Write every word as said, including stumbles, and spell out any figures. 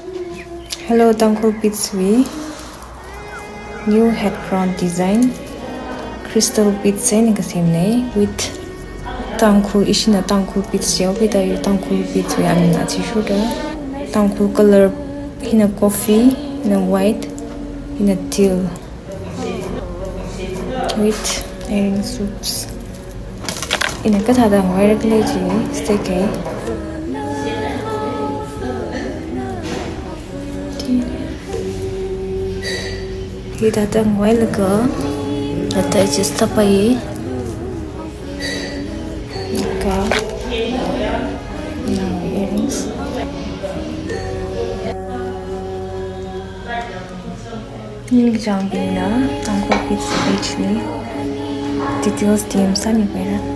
Hello Tangkhul Beads wui new head crown design. Crystal beads eina kasemnei with Tangkhul, ishina Tangkhul beads jihaowa da, Tangkhul beads wui amin athishurda. Tangkhul color hina coffee, hina white, hina teal. With earring loops. Ina kathāda ngavairakhala chi, stay kei. Hithāda ngavailaga, attach tapai. Ka. Now earrings. Ningchāngbingna Tangkhul Beads page li details D M sāmipaira.